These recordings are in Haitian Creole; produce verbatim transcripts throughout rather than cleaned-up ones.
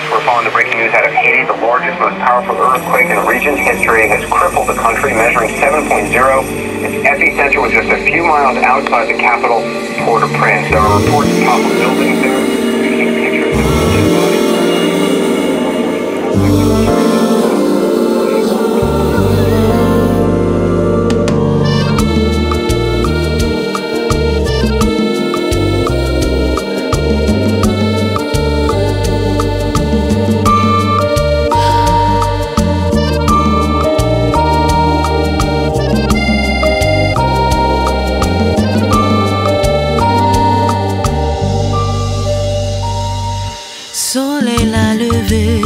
We're following the breaking news out of Haiti. The largest, most powerful earthquake in the region's history has crippled the country, measuring seven point zero. Its epicenter was just a few miles outside the capital, Port-au-Prince. There are reports of toppled buildings there. We've seen pictures of Solèy la leve,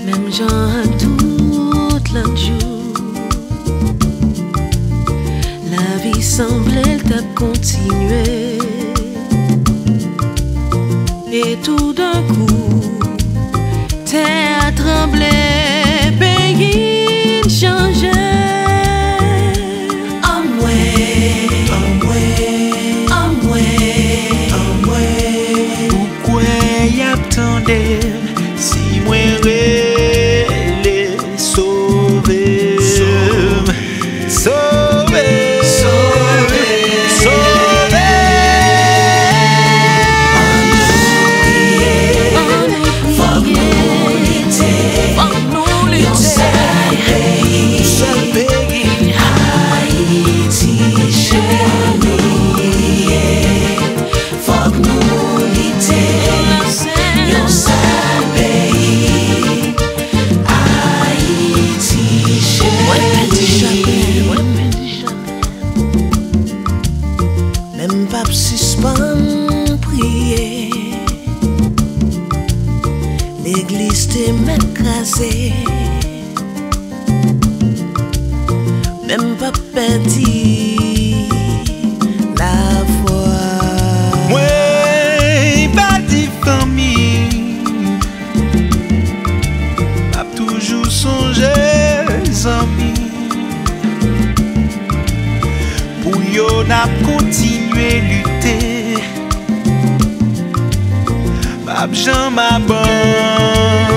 menm jan ak tout lòt jou. Lavi sanble l t ap kontinye. E toudenkou, tè a tranble, peyi n chanje. Anmwe, anmwe, anmwe, anmwe. Ou kwè y ap tande m si mwen rele? Sove m. Sove m. Sove m. Sove m. Ann nou priye. Fòk nou lite. Fòk nou lite. Yon sèl peyi. Yon sèl peyi. Ayiti cheri. Fòk nou lite, yon sèl peyi, Ayiti cheri. Men m p ap sispann priye. Legliz te mèt kraze. Men m p ap pèdi lafwa. Mwen pa di fanmi, m ap toujou sonje zanmi. Pou yo n ap kontinye lite. M ap janm abandone.